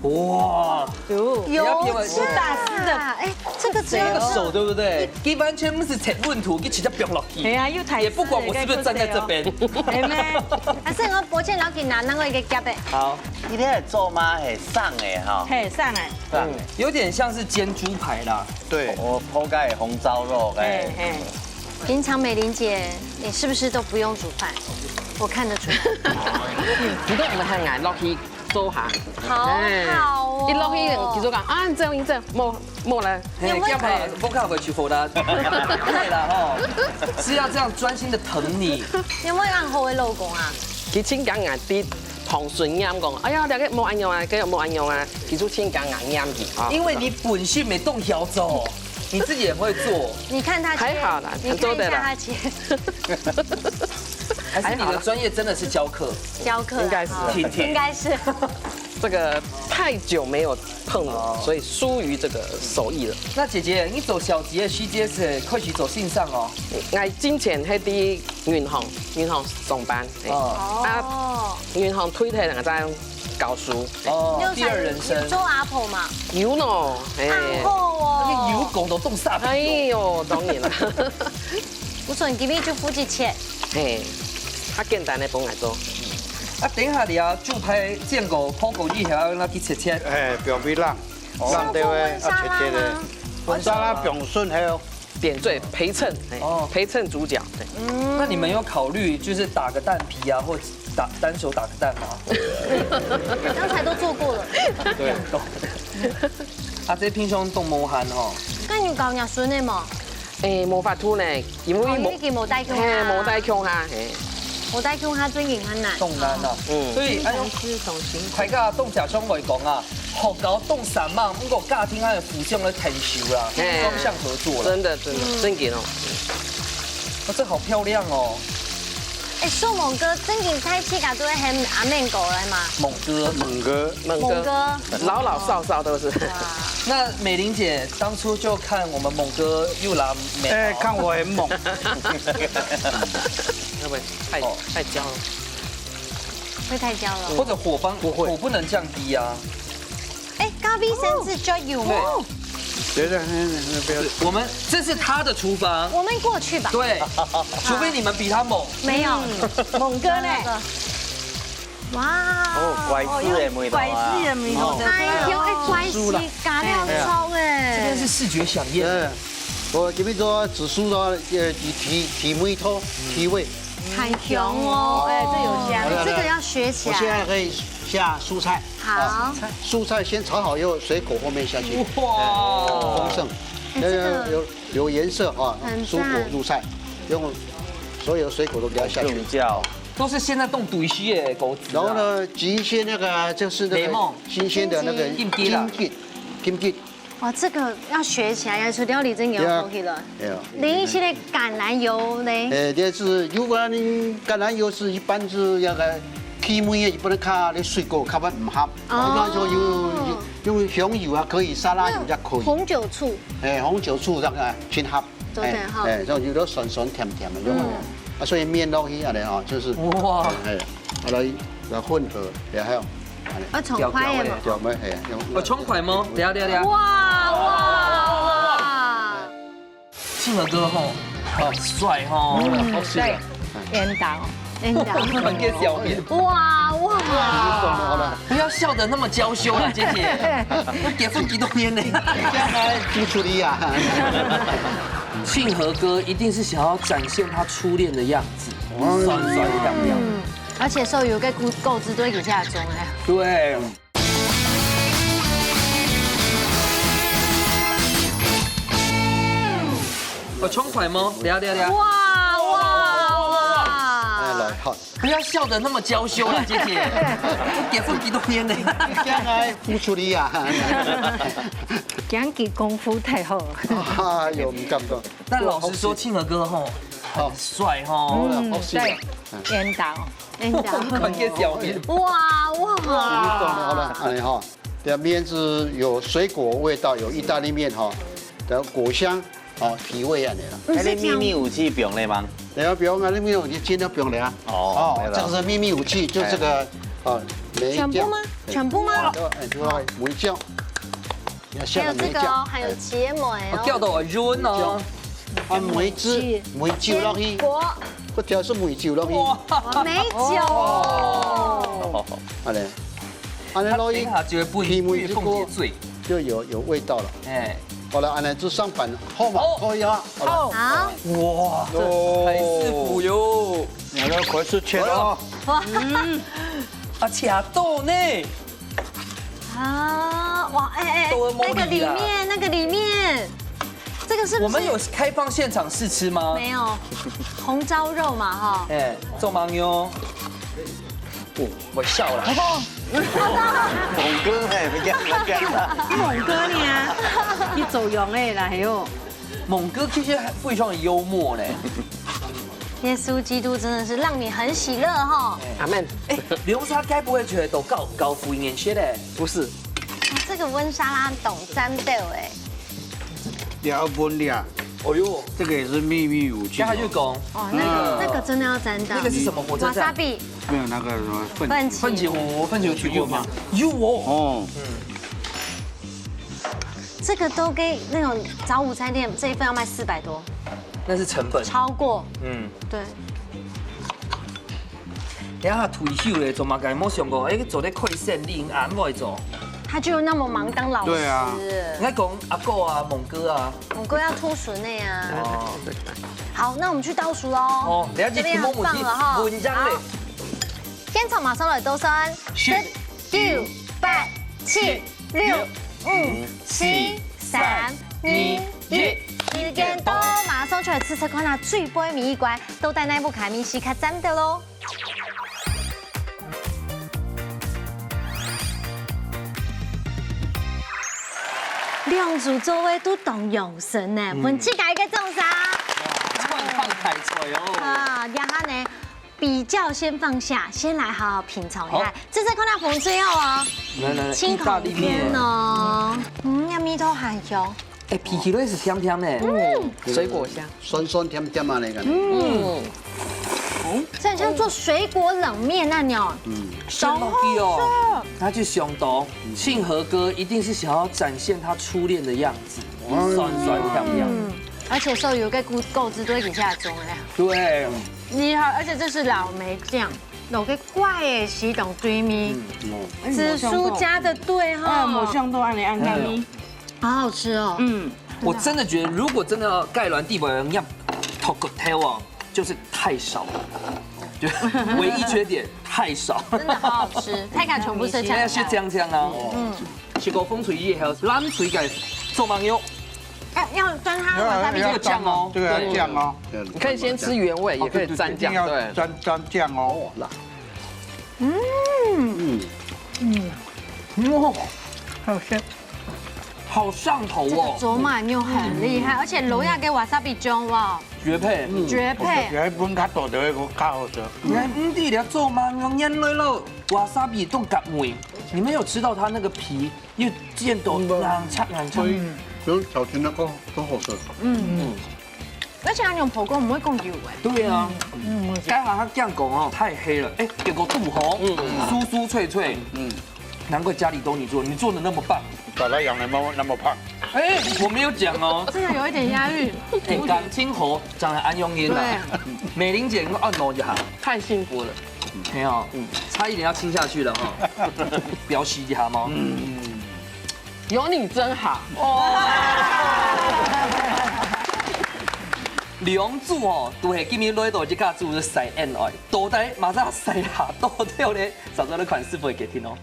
哇，有不要騙我，有大師的，哎，這個只有這個手對不對？佢完全毋係切穩土，佢直接放落去。哎呀，又太也不管我是不是站在這邊。哎咩？還是我抱歉，然後給拿另外一個夾的。好，你這做嗎？係生个哈，係生个，生个。有點像是煎豬排啦。對，我鋪蓋紅燒肉，哎，哎，平常美玲姐，你是不是都不用煮飯？我看得出來。你都毋係愛落去 做下。好好哦。一落去，佢就講啊，你這樣，你這樣，莫，莫來。嘿，有沒有這樣吧，不靠回去否啦。對啦吼，是要這樣專心的疼你。有沒有恁好个老公啊？佢盡驚𠊎在旁脣念講，哎呀，這個莫恁樣啊，這個莫恁樣啊，佢就盡驚𠊎念佢啊。因為你本性沒動搖走，你自己也會做。你看他切，還好啦，你看一下他切。還做得啦。 還是你的專業真的是教課？教課啦，應該是。哈，挺挺。應該是。這個太久沒有碰了，哦。所以疏於這個手藝了。那姐姐，你做小姐个時節係開始做先生哦？𠊎進前係在銀行，銀行上班，哎。哦。啊，哦。銀行退退了，正教書。哦，你有第二人生。有做阿婆嘛？有喏，哎。恁好哦。你有講到動煞皮哦。哎喲，當然啦。 我說你今日就負責切。嘿，較簡單个分𠊎做。啊，等一下你啊，豬排煎過、烰過以後，拿去切切。哎，放分佢冷，哦。冷掉个，啊，切切个。沙拉嗎？沙拉放順後。點綴，陪襯，哎，哦。陪襯主角，對。嗯。那你們有考慮就是打個蛋皮啊，或打，單手打個蛋嗎？剛才都做過了。對。啊，這平常都無閒吼。那你教若孫个無？ 哎，無法度呢，因為無，哦，因為佢無帶共下。嘿，無帶共下，嘿。無帶共下真經較難。當難啊。嗯。所以，哎喲，同事同辛苦。大家當食相會講啊，學校當三萬，毋過家庭還有互相个疼惜啦，嘿。雙向合作啦。真的，真的，嗯。正經哦。啊，這好漂亮哦。哎，秀猛哥，正經在自家都會喊阿明哥來嘛？猛哥。猛哥。猛哥。猛哥。老老少少都是。哇。那美玲姐當初就看我們猛哥又來 沒有。哎，看我很猛。會不會太，哦。太焦了？會太焦了。或者火方，不會。火不能降低啊。哎，咖啡先至就有。對。哦。別的，那，那不要。我們，這是他的廚房。我們過去吧。對，除非你們比他猛。沒有。嗯。猛哥嘞。哇。哦，怪死个味道啊。怪死个味道。哎喲，哎，怪死，加料燥哎。這邊是視覺饗宴。嗯，我這邊做紫蘇咯，呃，提，提，提味道，提味。很香哦，哎，這有香。好了，這個要學起來。我現在可以下蔬菜。好。啊，蔬菜先炒好以後，水果後面下去。哇。哎，豐盛。哎，這個要有，有，有顏色哈，很讚。蔬果入菜，用所有水果都給它下去。用料。都是現在凍堆雪个果子啊。然後呢，擠一些那個，就是那個檸檬。新鮮的那個金桔啦。金桔，金桔。哇，這個要學起來，要出料理真的要好去了。對啊。對啊。連一些的橄欖油呢？哎，這是，如果你橄欖油是一般是那個去味的，一般的較，你水果較毋合。哦。那就用，用香油啊，可以，沙拉油也可以。那紅酒醋。哎，紅酒醋那個很合。 做得哈。哎，哎，這種有點酸酸甜甜的，有沒有？嗯。啊，所以麵落去恁樣哦，就是，哇。哎，哎，好來，來混合，然後，要從快的嘛。對，我們，哎，用，哦，從快嗎？等下，等下，等下。哇，哇，哇。慶和哥吼，好帥吼。嗯，好帥啊。對，緣投，緣投。看這笑面。哇，哇。好了。不要笑得那麼嬌羞啦，姐姐。結婚幾多年了？將來不出力啊。慶和哥一定是想要展現他初戀的樣子，帥帥漂亮。嗯，而且手有个夠，夠子都一下中哎。對。哦，衝快嗎？等下，等下，等下。哇，哇，哇。哎，來，好。不要笑得那麼嬌羞啦，姐姐。結婚幾多年了？將來不出力啊。講起功夫太好了。哎呦，毋敢講。但老實說，慶和哥吼，好。很帥吼。嗯，好，好，是的。對，緣投，緣投。看這笑面。哇，哇。你懂了，好了，哎，哈。 對，面是有水果味道，有義大利麵哈，然後果香，哦，提味恁樣啦。嗯，哎，你秘密武器放了嗎？等下不用啊，你秘密武器盡量不用了啊。哦，哦，沒了。這個是秘密武器，就這個，哎。哦，梅醬。全部嗎？對。全部嗎？哎，就梅醬。你要下了梅醬。還有這個哦，還有結尾哦。哦，叫到我暈哦。梅醬。啊，梅子，梅酒落去。堅果。或者是梅酒落去。哇。梅酒。哦。好嘞。 恁樣落去，它等一下就會分，皮梅子過，越放越醉。就有，有味道了。哎。好了，恁樣就上盤，好嘛，哦。可以啊。好了。好。好。哇，這海市蜉喲。你要快速切哦。哇。嗯。啊，切到呢。啊，哇，哎，哎，都會忘記啦。那個裡面，那個裡面，這個是不是？我們有開放現場試吃嗎？沒有，紅燒肉嘛，哈。哎，做盲喲。 哦，我笑了。猛哥，嘿，不要，不要。猛哥呢？你做樣的啦，嘿喲。猛哥其實非常的幽默呢。耶穌基督真的是讓你很喜樂哈。阿們。哎，流沙該不會覺得都高，高福音言切嘞？不是。哇，這個溫莎拉懂三豆哎。 要分的啊。哦喲，這個也是秘密武器哦。剛才就講，哦，那個，嗯。那個真的要沾到。那個是什麼？火車站？Wasabi。沒有那個什麼奮起。奮起湖，奮起湖去過嗎？有哦。哦。嗯。這個都給那種早午餐店，這一份要賣四百多。那是成本。超過。嗯。對。 你看他退休咧，做麼个無想過，哎，做得開生理，恁會做。他就那麼忙當老師。對啊。你看講阿哥啊，猛哥啊。猛哥要出巡的呀。哦。好，那我們去倒數嘍。哦，了解，這邊要放了哈。題目問題，文章咧。好。現場馬上來倒算，十、九、八、七、六、五、四、三、二、一。時間到，馬上出來試試看啊，最尾尾一關，到底哪一部卡米西較讚的嘍？ 兩組座位都當養生呢，嗯。分自家一個掌聲。哇，這款放大菜哦。啊，這下呢，比較先放下，先來好好品嚐一下。好。這是看到紅最後哦。來，來，來，清口一片哦。義大利麵。嗯，這味道很香。哎，鼻起來係甜甜呢。嗯。水果香。酸酸甜甜啊，那個。嗯。哦，這很像做水果冷麵那樣。嗯。 上好食。它就想到，慶和哥一定是想要展現他初戀的樣子，嗯。酸酸甜甜。嗯，而且手有个夠，夠子都一下中哎。對。厲害，而且這是老梅醬，有个怪的西東對面，嗯，哦。紫蘇加的對哈。哎，無想到恁樣恁甜。哎。好好吃哦。嗯。我真的覺得，如果真的要蓋卵地板要top个台灣， 就是太少了，就唯一缺點太少。真的好好吃，太敢全部吃起來。那是這樣這樣啊，嗯。吃過紅隊以後，藍隊个做麼个？哎，要沾它的wasabi。要，要這個醬哦，這個要醬哦。對。你可以先吃原味，也可以沾醬，哦，對，對，對。一定要沾，沾醬哦。哦，辣。嗯。嗯。嗯。哇，好香。好上頭哦。這個做麼个很厲害，嗯。而且落下个wasabi醬，哇。 絕配。嗯。絕配。我覺得本較大的會較好食。你看，嗯，你這做麼个用眼淚咯？Wasabi都夾味，你沒有吃到它那個皮，又見到硬脆硬脆。嗯。所以小錢那個都好吃。嗯。嗯。而且佢用火鍋毋會講油欸。對啊，該下佢這樣講哦，太黑了，哎，結果肚紅，酥酥脆脆，嗯，難怪家裡都你做，你做得那麼棒。把它養得那麼那麼胖。哎，我沒有講哦。這個有一點押韻。哎，感情好，講得恁容易啦。對。美玲姐，你按摩一下。太幸福了。沒有，差一點要親下去了哈。表示一下嗎？嗯。有你真好。兩組哦，都係今日來到這家煮个晒恩愛，到底麼儕晒下到底咧？早早來看師傅个決定哦。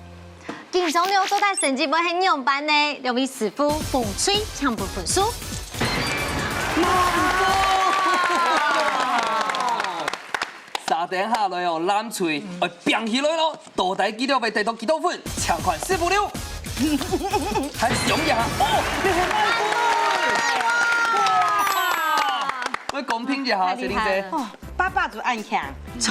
緊張了，到底成績會係仰般呢？兩位師傅，紅隊請分分數。三等下來哦，藍隊愛拚起來咯，到底佢兜會得到幾多分？請看師傅了。還想一下，哦，你係滿分！哇！愛公平一下，太厲害了。雪玲姐。哦，爸爸就恁強，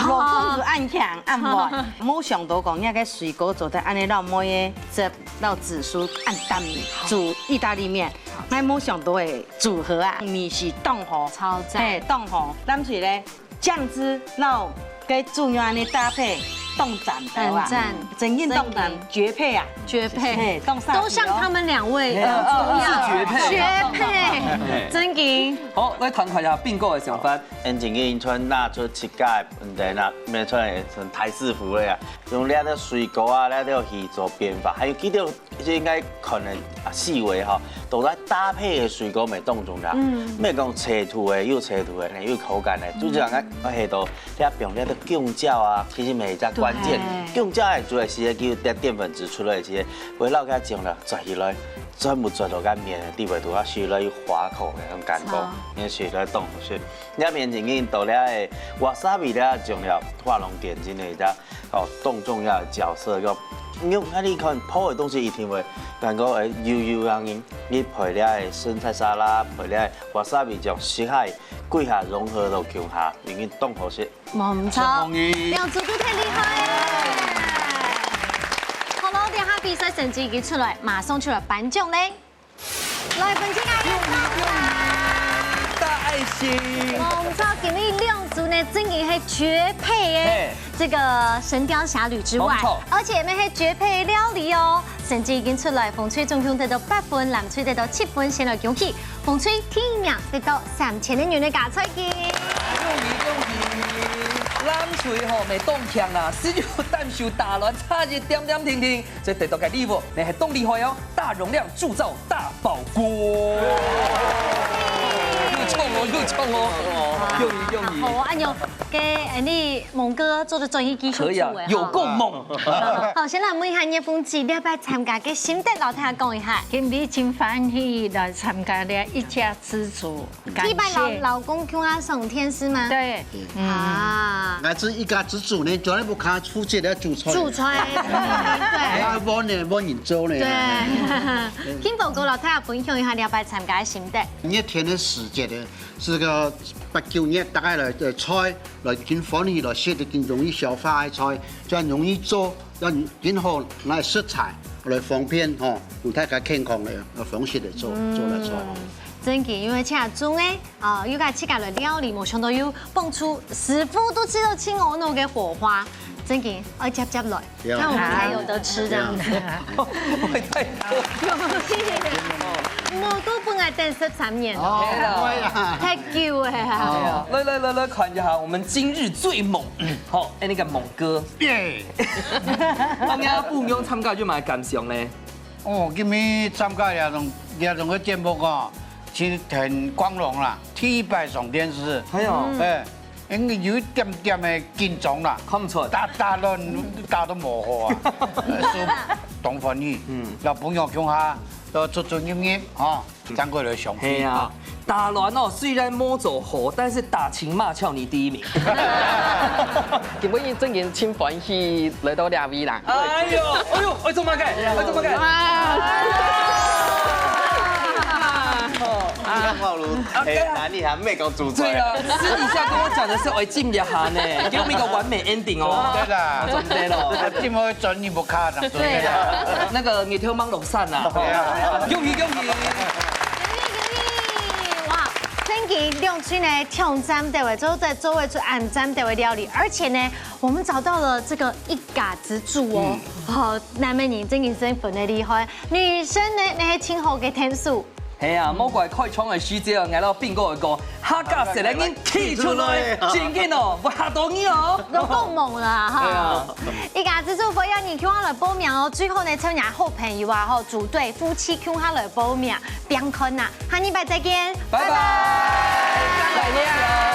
老公就恁強，恁會。無想到講，你个水果做得恁呢，老妹仔汁、老紫蘇恁淡，煮意大利麵，𠊎無想到个組合啊，味緒當好，超讚。嘿，當好。藍隊咧，醬汁摎該豬肉恁呢搭配，當讚个啊，很讚。真正當讚，絕配啊！絕配，嘿，當讚哦。都像他們兩位，嘿，呃，重要。是絕配。絕配，嘿。真的。好，來看看一下斌哥个想法。 恁正經，𠊎拿出自家个本事啊，無錯，像大師傅个啊，用這兜水果啊，這兜去做變化，還有幾兜，這應該可能啊細微吼，都來搭配个水果乜當重要。嗯。莫講脆度个，有脆度个，有口感个，就像𠊎，𠊎係到這放這兜弓蕉啊，其實乜係一隻關鍵。對。弓蕉个主要係佢有澱粉質出來个，會摎佢種了，啜起來，全部啜到該麵个底背肚，啊，食落有滑口个那種感覺，超。因為食落當好食。 這面前已經到了个wasabi了，重要畫龍點睛个一隻哦，當重要个角色。用，用，啊，你看，泡个東西一定會，感覺會油油樣樣，你配了个生菜沙拉，配了个wasabi醬，食下，幾下融合到共下，已經當好食。無毋著，成功矣。兩組都太厲害了。好了，這下比賽成績已經出來，馬上就來頒獎咧。 來，分自家一个掌聲。大愛心。無毋著，今日兩組呢，真个係絕配个。嘿。這個《神鵰俠侶》之外，無錯。而且乜係絕配料理哦。成績已經出來，紅隊總共得到八分，藍隊得到七分，先來恭喜紅隊第一名得到三千个銀个加菜金。恭喜恭喜！藍隊吼，乜當強啊，十九擔手打亂，差一點點定定。 這得到个禮物，乜係當厲害哦！大容量鑄造大寶鍋。有創哦，有創哦！恭喜恭喜！好，恁樣，該，呃，你夢哥做得轉去繼續做欸，可以啊，有夠猛！好，先來問一下葉鳳姐，這擺參加个心得，摎大家講一下。今日真歡喜來參加這一家之煮，感謝。這擺摎老公共下上電視嗎？對，嗯。啊。𠊎係一家之煮呢，全部靠負責个煮菜。煮菜，對。啊，無呢，無人做呢。對。幸福哥摎大家分享一下這擺參加个心得。熱天个時節呢，係个八九月，大家來，呃，菜，來緊歡喜，來食，緊容易消化个菜，就恁容易做，恁緊好拿來食材，來方便吼，又大家健康个，呃，方式來做，做來菜。嗯，真个，因為這種个 哦，又該自家來料理，無想到又蹦出師傅都知道親我弄个火花，真个愛接接來，對啊。那我們才有得吃這樣子。會太多。無都本來等十三年哦，哦，會啦。太久了啊。哦，來來來來看一下，我們今日最猛，好，哎，那個猛哥，耶！大家不用參加就蠻感想嘞。哦，今日參加這種這種个節目哦， 其實很光榮啦，第一擺上電視。哎喲。哎，應該有一點點个緊張啦。看毋出。打打亂，打到無好啊。呃，所以當歡喜。嗯。摎朋友共下，都出出入入，吼，正過來相聚。係啊，打亂哦，雖然無做好，但是打情罵俏你第一名。今晡日真个真歡喜來到這位啦。哎喲，哎喲，哎，做麼个？哎，做麼个？哇！ 啊，好了，哎，哪裡還沒講主菜？對啊，私底下跟我講的是，哎，浸一下呢，給我們一個完美ending哦。對啦。啊，真的咯。這麼專業不卡上，對啊。那個日頭芒落山啊，對啊。恭喜恭喜！哇，真个兩隊呢，挑戰到位，做得做得出恁讚个料理，而且呢，我們找到了這個一家之煮哦，哦，男人真个是很厲害，女生呢，那些親好个天數。係啊，莫怪開場个時節，𠊎老兵哥个歌，客家細男人企出來，正經哦，會嚇到你哦。有夠猛啦哈！一家之煮歡迎你共下來報名哦，最後呢，請你好朋友啊，吼，組隊夫妻共下來報名，邊看呐，下禮拜再見，拜拜。再見。